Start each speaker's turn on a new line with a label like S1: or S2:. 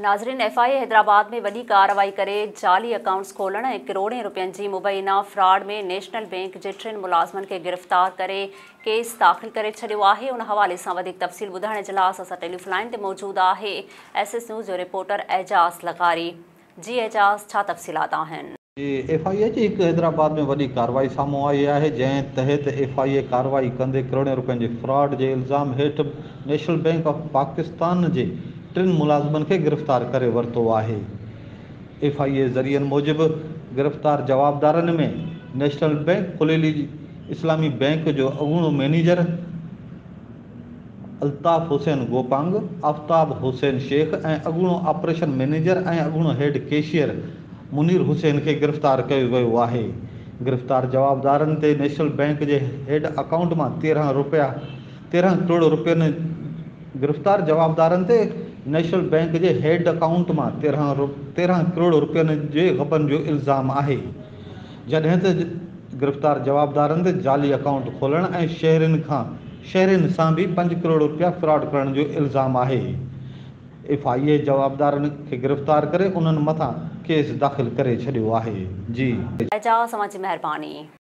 S1: ناظرين F I اي حيدرآباد ۾ وڏي ڪارروائي ڪري جعلي اڪائونٽس کولڻ ۽ ڪروڙين رپين جي مبينا فراڊ ۾ نيشنل بينڪ جي ٽن ملازمن کي گرفتار ڪري ڪيس داخل ڪري ڇڏيو آهي ان حوالي سان وڌيڪ تفصيل ٻڌائڻ جي لاء اسان سان ٽيليفون لائين تي موجود آهي ايس ايس نيوز جو رپورٽر اعجاز لغاري جي اعجاز ڇا تفصيلات آهن.
S2: ايف I اي جي هڪ حيدرآباد ۾ وڏي ڪارروائي سامهون آئي آهي، جنهن تحت ايف I اي ڪارروائي ڪندي ڪروڙين رپين جي فراڊ جي الزام هيٺ نيشنل بينڪ آف پاڪستان جي ٽن ملازمن کي گرفتار ڪري ورتو آهي. ايف I اي ذريعن موجب گرفتار جوابدارن ۾ نيشنل بينڪ ڦليلي اسلامي بينڪ جو اڳوڻو مئنيجر الطاف حسين گوپانگ، آفتاب حسين شيخ ۽ اڳوڻو آپريشن مئنيجر ۽ اڳوڻو هيڊ ڪيشيئر منير حسين کي گرفتار ڪيو ويو آهي. گرفتار جوابدارن تي نيشنل بئنڪ جي هيڊ اڪائونٽ مان 13 رپيا 13 ڪروڙ رپين گرفتار جوابدارن تي نيشنل بئنڪ جي هيڊ اڪائونٽ مان 13 13 ڪروڙ رپين جي غبن جو الزام آهي جڏهن ته گرفتار جوابدارن تي جعلي اڪائونٽ کولڻ ۽ شهرين کان شهرين سان به پنج ڪروڙ رپيا فراڊ ڪرڻ جو الزام آهي. ايف I اي جوابدارن کي گرفتار ڪري انهن مٿان ڪيس داخل ڪري ڇڏيو آهي. جي.
S1: اعجاز اوهان جي مهرباني.